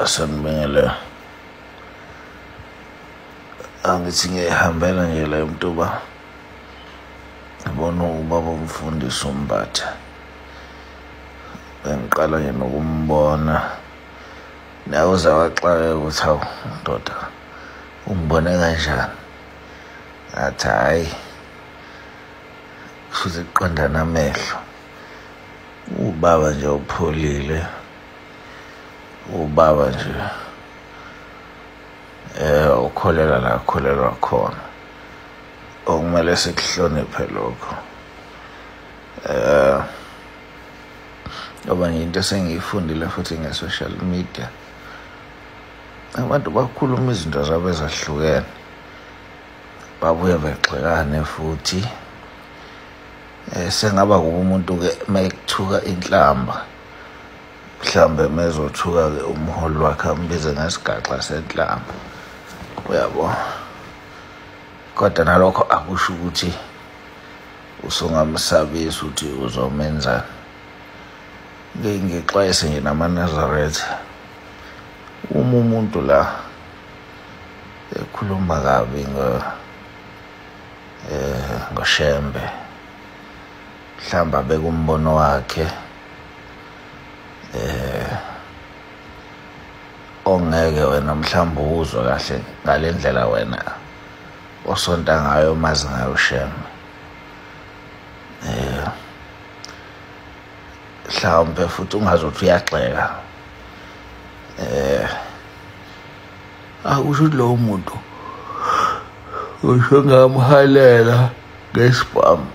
Sanibingelela. Angithi ngiyayihambela nje la eMtuba, ngibona ubaba umfundisi uMbatha. Bengiqala nje nokumbona, naye uze waxakeka ukuthi hawu ndoda ungibone kanjani? Ngathi hhayi, kushuthi kuqondana amehlo. Ubaba nje upholile, ubaba nje ukholelwa la akholelwa khona, okumele sikuhloniphe lokho. Ngoba nje into esengiyifundile futhi nge-social media, abantu bakhuluma izinto zabo ezahlukene, babuye begxekane futhi. Sengaba kuba umuntu-ke uma ekuthuka inhlamba, mhlambe mezothuka-ke umholi wakhe ambize ngesigaxa senhlamba, uyabo. Kodwa nalokho akusho ukuthi usungamsabisa ukuthi uzomenzani. Ngike ngixwayise nje namaNazaretha, uma umuntu la ekhuluma kabi ngoShembe, mhlawumbe abeke umbono wakhe ongeke wena mhlawumbe uwuzwe kahle ngale ndlela wena osonta ngayo, mazi ngayo uShembe. Mhlawumbe futhi ungazothi uyagxeka, akusho ukuthi lowo muntu usho ngamhalela ngesibhamu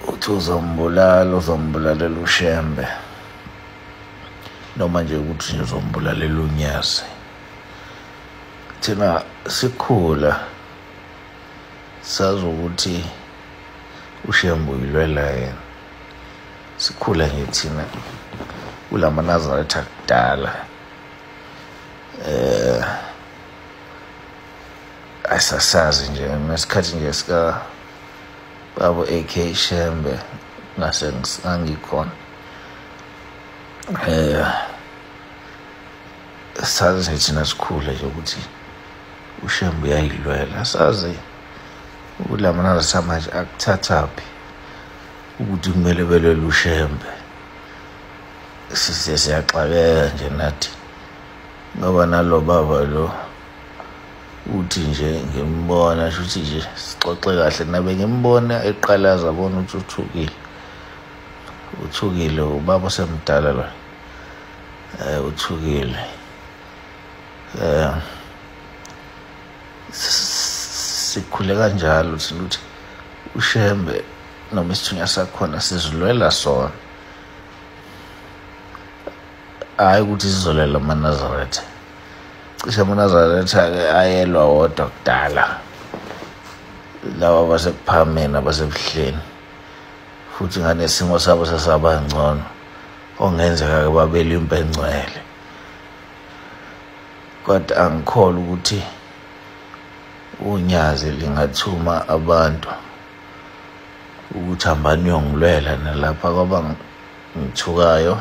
uthi uzombulala, uzombulalela uShembe, noma nje ukuthi nje uzombulalela uNyazi. Thina sikhula sazi ukuthi uShembe uyilwela yena. Sikhula nje thina kulamaNazaretha akudala, asasazi nje ngesikhathi nje sika babo AK Shembe ngase ngikhona, sazi nje thina sikhula nje ukuthi uShembe uyayilwela. Sazi kulamaNazaretha manje akuthathaphi ukuthi kumele belwele uShembe. Sisiye siyaxakeka nje nathi, ngoba nalo baba lo uthi nje ngimbona, shuthi nje sixoxe kahle nabe ngimbona eqalaza, abona ukuthi uthukile, uthukile ubaba osemdala lo, uthukile. Sikhule kanjalo thina ukuthi uShembe noma isithunywa sakhona sizilwela sona, hhayi ukuthi sizolwela amaNazaretha. Cishe amaNazaretha-ke ayelwa wodwa kudala, laba abasekuphakameni abasebuhleni, futhi nganesimo sabo sesaba ngcono, okungenzeka-ke babelwa impi engcwele. Kodwa angikholwa ukuthi uNyazi lingathuma abantu ukuthi hambani niyongilwela nalapha kwaba ngithukayo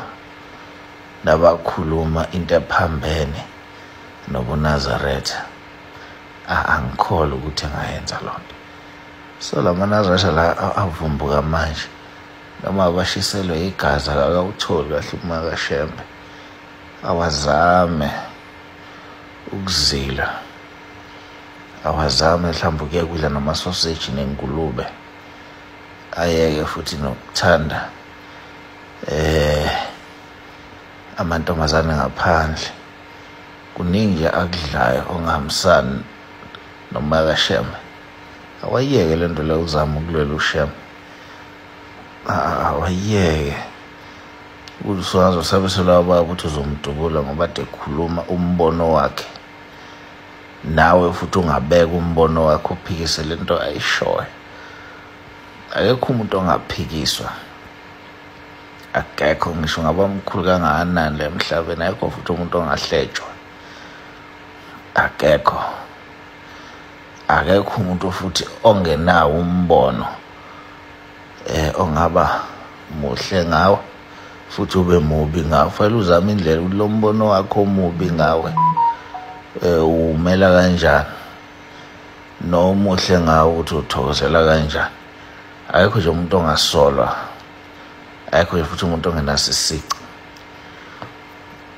nabakhuluma into ephambene nobuNazaretha. Angikholwa ukuthi engayenza loo nto. So la maNazaretha la avumbuka manje, noma abashiselwe igazi akakawutholi kahle uma kaShembe, awazame ukuzila, awazame mhlawumbe ukuyeka ukudla namasoseji nengulube, ayeke futhi nokuthanda amantombazane ngaphandle. Kuningi nje akudlayo ongahambisani noma kaShembe. Awayeke le nto leyo, uzama ukulwela uShembe, awayeke. Usazosabisela ubaba ukuthi uzomdubula ngoba ade ekhuluma umbono wakhe, nawe futhi ungabeka umbono wakho uphikise lento ayishoyo. Akekho umuntu ongaphikiswa, akekho, ngisho ngaba mkhulu kangakanani la emhlabeni, akekho futhi umuntu ongahletshwa, akekho. Akekho umuntu futhi ongenawo umbono ongaba muhle ngawo futhi ube mubi ngawe. Fanele uzame indlela ukuthi lo mbono wakho omubi ngawe umela kanjani, nomuhle ngawe ukuthi uthokozela kanjani. Ayikho nje umuntu ongasolwa, ayikho nje futhi umuntu ongenaso isici.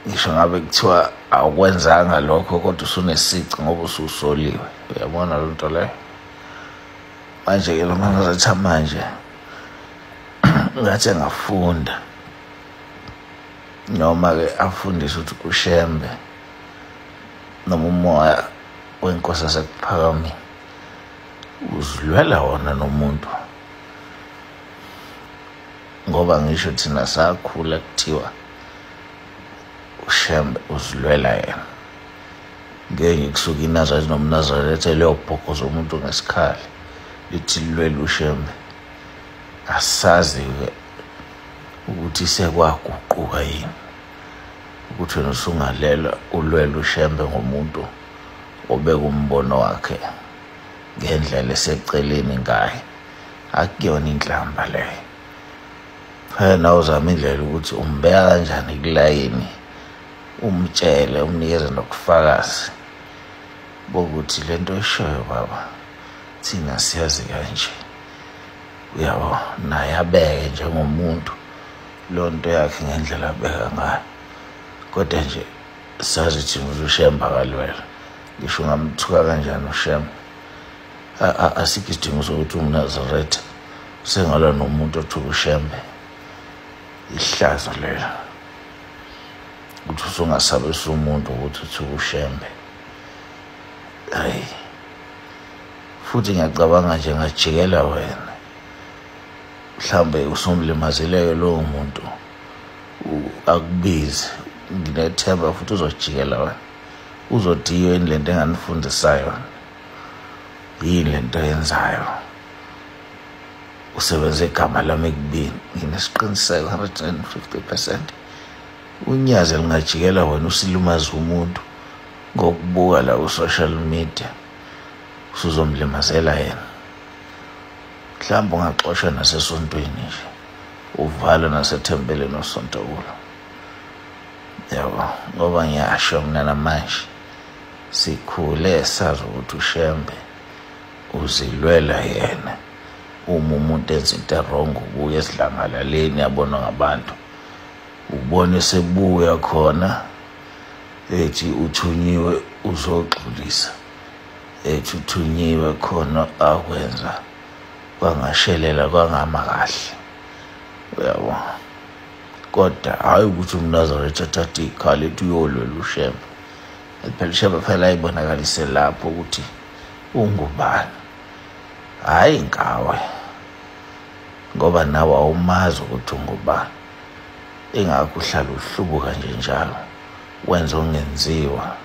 Ngisho ngabe kuthiwa awukwenzanga lokho kodwa usunesici ngoba ususoliwe. Uyabona lo nto leyo? Manje-ke lo maNazaretha manje ngathi engafunda noma-ke afundise ukuthi kuShembe noma umoya wenkosi yasekuphakameni uzilwela wona nomuntu, ngoba ngisho thina sakhula kuthiwa uShembe uzilwela yena. Ngeke kusuke iNazaretha nomNazaretha liyobhokoza umuntu ngesikhali lithi lilwela uShembe. Asazi-ke ukuthi sekwaguquka yini ukuthi wena usungalela ulwela uShembe ngomuntu obeka umbono wakhe ngendlela eseceleni ngaye. Akuyona inhlamba leyo. Phela nawe uzama indlela ukuthi umbeka kanjani kulayini, umtshele, umnikeze nobufakazi bokuthi lento oyishoyo baba thina siyazi kanje. Uyabo, naye abeke njengomuntu loo nto yakhe ngendlela abeka ngayo. Kodwa nje sazi thina ukuthi uShembe akalwela. Ngisho ungamthuka kanjani uShembe, asikho isidingo sokuthi umNazaretha usengalwa nomuntu othuka uShembe. Ihlazo lelo ukuthi usungasabisa umuntu ukuthi uthuka uShembe. Hayi, futhi ngiyacabanga nje ngajikela wena, mhlawumbe usumlimazile lowo muntu akubize. Nginethemba futhi uzojikela wena, uzodiyo yini lento enganifundisayo, yini lento oyenzayo, usebenze igama lami ekubini. Nginesiqiniseko 150% unyazi lingajikela wena usilimaze umuntu ngokubuka la ku-social media, usuzomlimazela yena. Mhlawumbe ungaxoshwa nasesontweni nje, uvalwe nasethempelini osonto kulo. Yabo, ngoba ngiyasho mina namanje sikhule sazi ukuthi uShembe uzilwela yena. Uma umuntu enza into wrong kuye esidlangalaleni yabonwa ngabantu, ubone sebuya khona ethi uthunyiwe uzoxolisa, ethi uthunyiwe khona akwenza kwangashelela kwangama kahle. Uyabo, kodwa hayi ukuthi umNazaretha athathe ikhali ethi uyolwela uShembe. Phela uShembe phela ayibonakalise lapho ukuthi ungubani, hhayi ngawe, ngoba nawe awumazi ukuthi ungubani. Ingakho uhlala uhlubuka nje njalo wenza okungenziwa,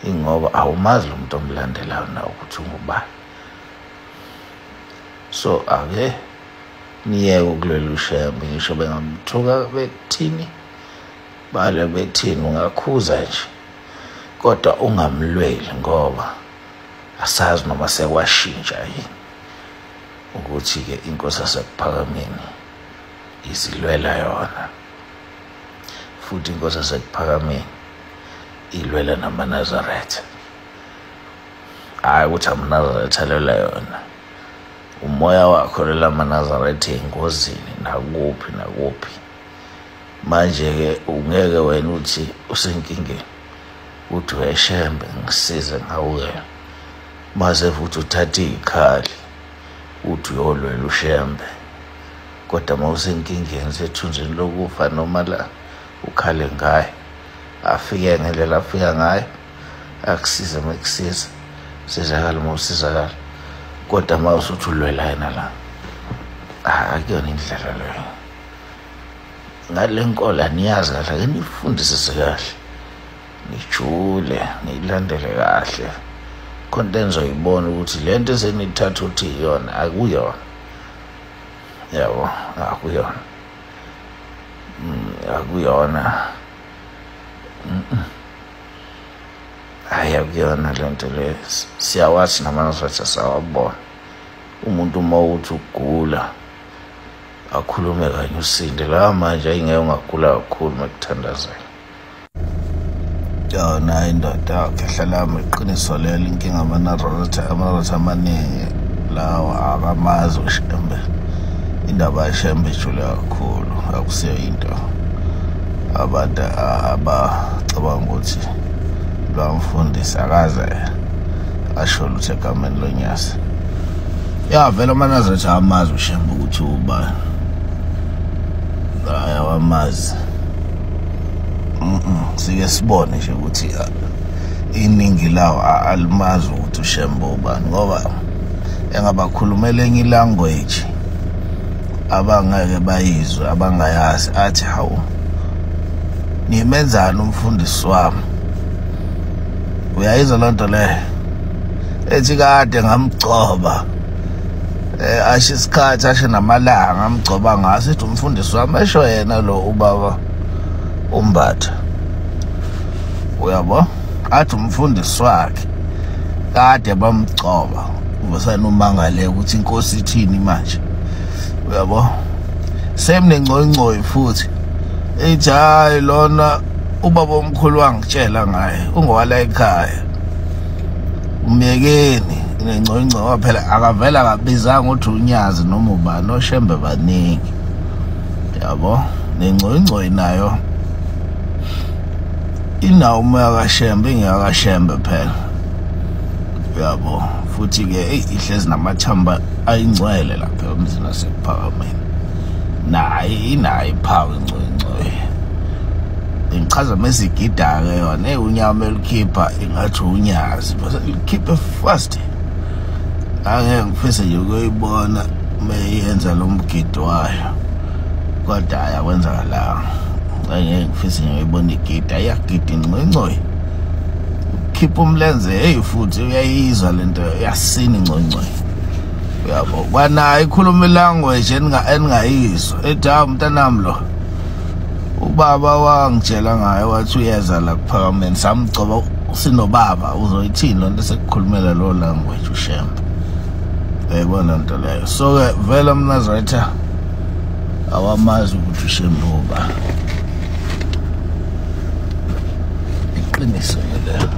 ingoba awumazi lo muntu omlandelayo nawe ukuthi ungubani. So ake niyeke ukulwela uShembe, ngisho bengamthuka bethini, bale bethini, ungakhuza nje kodwa ungamlweli, ngoba asazi noma sekwashintsha yini ukuthi-ke inkosi yasekuphakameni izilwela yona, futhi inkosi yasekuphakameni ilwela namaNazaretha. Hhayi ukuthi amaNazaretha alwela yona, umoya wakho lela amaNazaretha engozini nakuphi nakuphi. Manje-ke ungeke wena uthi usenkingeni uthi weShembe ngisize ngawukela, mase futhi uthathe iy'khali uthi uyolwela uShembe, kodwa uma usenkingeni sethunzini lokufa noma la ukhale ngayo, afike ngendlela afika ngayo, akusize uma ekusiza, sizakala uma usizakala, kodwa uma usuthi ulwela yena la, akuyona indlela leyo. Ngale nkolo aniyazi kahle, ake niyifundisise kahle, nijule, niyilandele kahle, khona enizoyibona ukuthi le nto eseniyithatha ukuthi iyona akuyona. Yabo, akuyona, akuyona, hhayi akuyona le nto le. Siyawathi namaNazaretha sawabona umuntu uma uthi ugula Akhulume kanye usinde la manje ayingeke ungagula kakhulu makuthandazela. Ya nayo indoda yakhe hlala iqiniso lelo. Inkinga amaNazaretha amaningi lawa akamazi uShembe. Indaba yaShembe ijule kakhulu, akusiyo into abantu abacabanga ukuthi lwamfundisi akaze asho lutho egameni loNyazi. Ya vele amaNazaretha amazi uShembe ukuthi ubani, awamazi. Sike sibone nje ukuthi iningi lawo alimazi ukuthi uShembe ubani, ngoba engabakhulumela enye ilanguage abangeke bayizwe, abangayazi. Athi hawu, nimenzani umfundisi wami? Uyayizwa loo nto leyo? Ethi kade ngamgcoba, asho isikhathi, asho namalanga amgcoba ngaso, ethi umfundisi wami, esho yena lo ubaba uMbatha. Uyabo? Athi umfundisi wakhe kade bamgcoba, uvesana umangale ukuthi inkosi ithini manje. Uyabo? Same nengcoyingcoyi futhi ethi hayi lona ubaba omkhulu wangitshela ngaye, ungowala ekhaya, umyekeni nengcoyingcoyi. Phela akavela akabizanga ukuthi uNyazi noma ubani, oShembe baningi. Yabo? Nengcoyingcoyi nayo inawo umoya kaShembe, ingekaShembe phela. Uyabo? Futhi ke ihlezi namathamba ayingcwele lapha emzini waseKuphakameni. Naye inayo iphawu ingcwele. Ngichaza mesigida ke yona, unyama elikhipha ingathi uNyazi, bese likhiphe fast. Angeke ngifise nje ukuyibona meyenza lo mgido wayo, kodwa ayakwenzakalanga. Angeke ngifise nje ukuyibona igida, iyagida ingcwele. Khipha umlenze, hey futhi uyayizwa lento, uyasina ingcwele. Uyabo? Kwanayo ikhuluma ilanguage eningayizwa. Ethi hawu mntanami lo ubaba wangitshela ngaye, wathi uyeza la Kuphakameni, samgcoba sinobaba, uzoyithini lento sekukhulumela lo language uShembe. Uyayibona nto leyo? So ke vele amaNazaretha awamazi ukuthi uShembe ubani. Iqiniso lelo.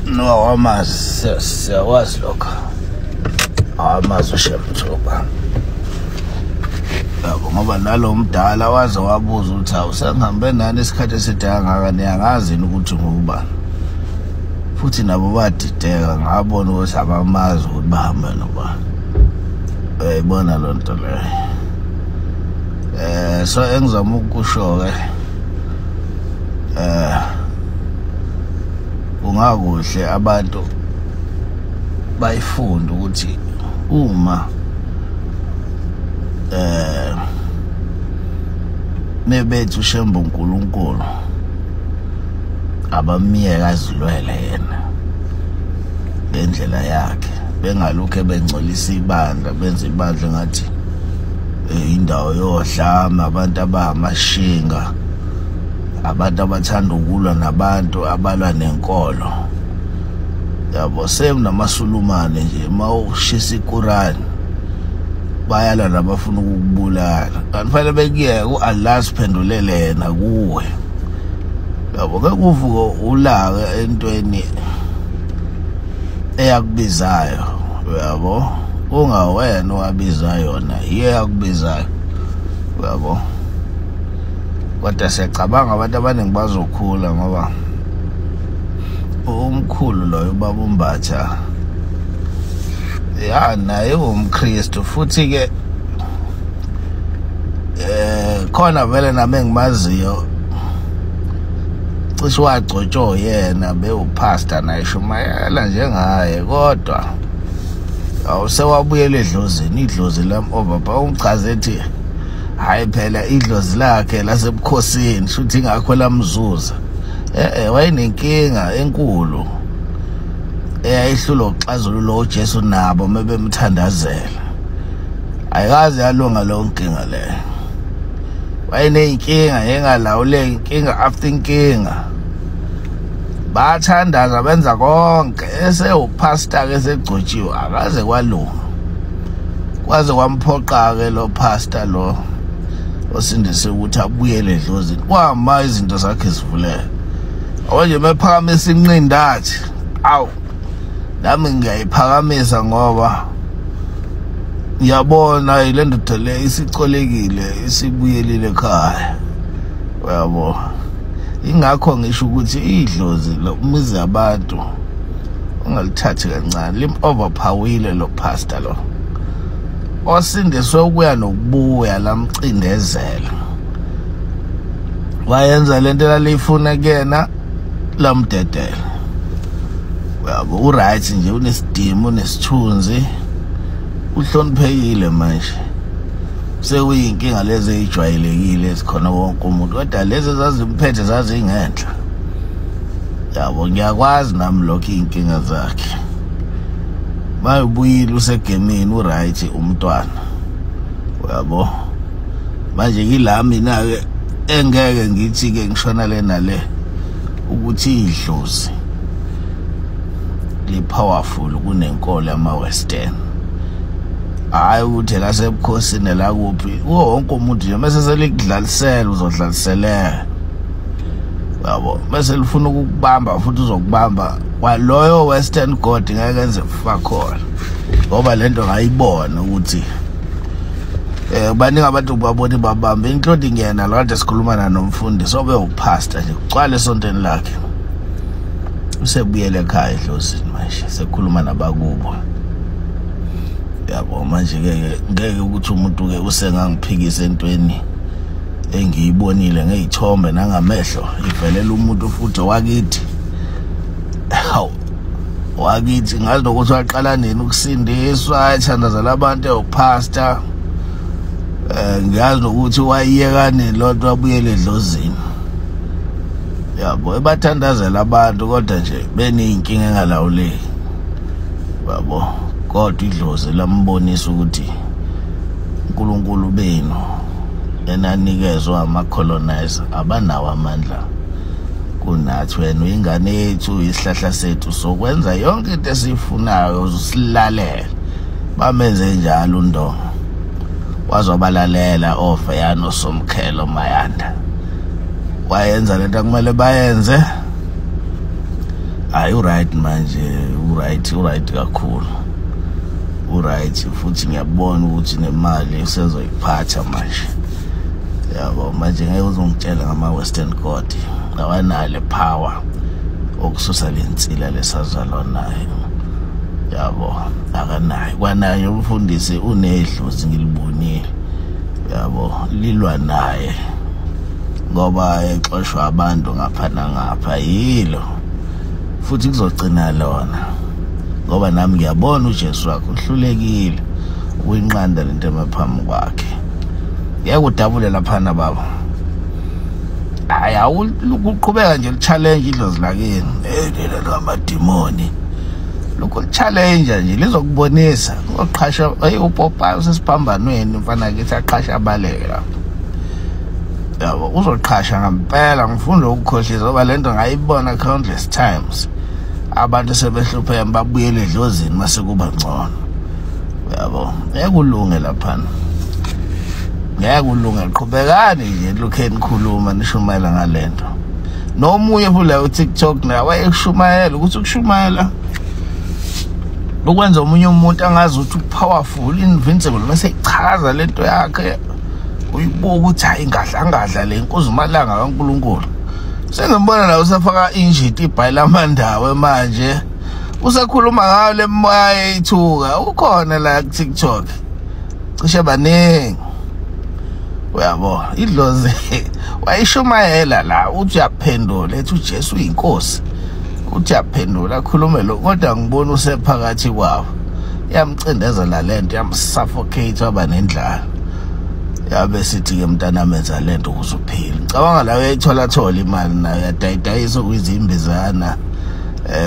No, awamazi, siyawazi lokho. Awamazi uShembe ubani. Yabo, ngoba nalo mdala waze wabuza ukuthi hawu sengihambe nani isikhathi eside kangaka, niyangazi yini ukuthi ngubani? Futhi nabo badideka, ngabona ukuthi abamazi ukuthi bahambe nobani. Uyayibona loo nto leyo? So engizama ukusho ke, kungakuhle abantu bayifunde ukuthi uma mebethi uShembe uNkulunkulu, abamiyeka azilwele yena ngendlela yakhe, bengalokhu bengcolisa ibandla, benza ibandla ngathi indawo yodlame, abantu abamashinga, abantu abathanda ukulwa nabantu abalwa nenkolo. Yabo, same namaSulumane nje, mawushisa iQuran bayalwa nabafuna ukukubulala. Kanti fanele bekuyeke uAllah siphendulele yena kuwe. Yabo, ke kuvuka ulaka entweni eyakubizayo. Uyabo? Ungawena owabiza yona, iye yakubizayo. Uyabo? Kodwa siyacabanga abantu abaningi bazokhula, ngoba umkhulu loyo ubaba uMbatha ya naye umKristu futhi ke khona vele nami engimaziyo cishe wagcotshwa yena bewupastor naye shumayela njengaye, kodwa awusewabuyela edlozini, idlozi lami over. Ungichaze ethi hayi phela idlozi lakhe lasebukhosini, shuthi ingakho lamzuza. Wayenenkinga enkulu eyayihlula ukuxazulula uJesu nabo mebemthandazela. Ayikaze yalunga leyo nkinga leyo. Wayeneyinkinga engalawuleki, inkinga after inkinga. Bathandaza benza konke, esewupastor ke segcotshiwe akaze kwalunga. Kwaze kwamphoqa ke lo pastor lo osindise ukuthi abuyele edlozini. Kwama izinto zakhe zivuleka. Manje mephakamisa inqindathi, awu nami ngiyayiphakamisa ngoba ngiyabona ile ndoda le isicolekile, isibuyelile ekhaya. Uyabo, ingakho ngisho ukuthi idlozi lomuzi yabantu ungalithathi kancane, lim overpowerile lo pastor lo osindiswe ukuya nokubuya lamcindezela. Wayenza lento elalifuna kuyena, lamdedela. Uyabo, uright nje, unesidimo, unesithunzi, uhloniphekile manje. Sekuyinkinga lezi ezijwayelekile ezikhona wonke umuntu, kodwa lezi ezazimphethe zazingenhla. Yabo, ngiyakwazi nami lokho iy'nkinga zakhe. Mayubuyile usegemini, uright umntwana. Uyabo, manje yila mina-ke engeke ngithi-ke ngishona le nale ukuthi idlozi li-powerful kunenkolo yama-Western. Hhayi ukuthi lasebukhosini la kuphi, kuwo wonke umuntu nje mase selikudlalisela uzodlaliseleka. Yabo, mase lifuna ukukubamba futhi uzokubamba. Kwaloyo Western God ngeke enze fakhona, ngoba lento ngayibona ukuthi baningi abantu babona babamba, including yena lo kade sikhuluma nomfundisi obe upastor nje kucwala esontweni lakhe. Usebuyele ekhaya edlozini manje, sekhuluma nabakubo. Yabo, manje ke ngeke ukuthi umuntu ke usengangiphikisa entweni engiyibonile ngeyithombe nangamehlo, ivelela umuntu futhi wakithi. Hawu, wakithi ngazi nokuthi waqala nini ukusindiswa, ethandazela abantu ewupastor. Ngiyazi nokuthi wayiyeka nini lonto wabuyela edlozini. Yabo, ebathandazela abantu kodwa nje beneyinkinga engalawuleki. Yabo, kodwa idlozi lambonisa ukuthi uNkulunkulu benu enanikezwa ama-colonizer abanawo amandla kunathi. Wena uyingane yethu, isihlahla sethu, sokwenza yonke into esiyifunayo, usilalela. Bamenze njalo uNdonga, wazobalalela oveyano Somkhelo Mayanda, wayenza lento akumele bayenze. Hayi, uright manje, uright, uright kakhulu, uright futhi. Ngiyabona ukuthi nemali usezoyiphatha manje. Yabo, manje ngeke uzongitshela ngama-Western god, awanayo le power okususa le nsila lesazalwa nayo. Yabo, akanayo kwanaye umfundisi, unedlozi ngilibonile. Yabo, lilwa naye ngoba exoshwa abantu ngapha nangapha yilo, futhi kuzogcina lona, ngoba nami ngiyabona uJesu wakhe uhlulekile ukuyinqanda lento emaphambi kwakhe. Ngeke udabule laphana baba. Hayi, awuqhubeka nje challenge idlozi lakini, lelo lamadimoni lokho challenge nje lizokubonisa. Uqhasha hey upopayi usesiphambanweni mfana kithi, aqhasha abaleke lapho. Yabo, uzoqhasha ngempela. Ngifunda ukukhohlisa ngoba lento ngayibona countless times, abantu sebehlupheka babuyele edlozini mase kuba ngcono. Yabo, ngeke ulunge laphana, ngeke ulunge. Qhubekani nje lokhu enikhuluma nishumayela ngalento. Nomunye futhi la ku-TikTok naye wayekushumayela ukuthi ukushumayela ukwenza omunye umuntu angazi ukuthi upowerful, invincible, bese ichaza lento yakhe, uyibuka ukuthi hayi, ngadla ngadla le nkuzumalanga kaNkuluNkulu. Sengimbona la usafaka injiti ibhayi lamandawe manje, usekhuluma ngayo le moya eyithuka. Ukhona la ku TikTok, cishe baningi. Uyabo, idlozi wayishumayela la, uthi uyaphendula, ethi uJesu uyinkosi, uthi uyaphendula, akhulume lo, kodwa ngibona usephakathi kwabo yamcindezela lento, yamsuffocate, waba nendlala. Yabe sithi-ke mntanami, enza lento ukuze uphile. Ngicabanga la uyayithola thola imali nayo, yadayidayisa okuyizimbizana.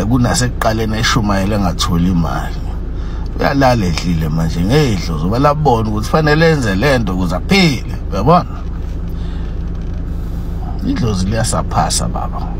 Kunasekuqaleni eshumayela engatholi imali, uyalala edlile manje ngedlozi, ngoba labona ukuthi fanele enze lento ukuze aphile. Uyabona? Idlozi liyasaphasa, baba.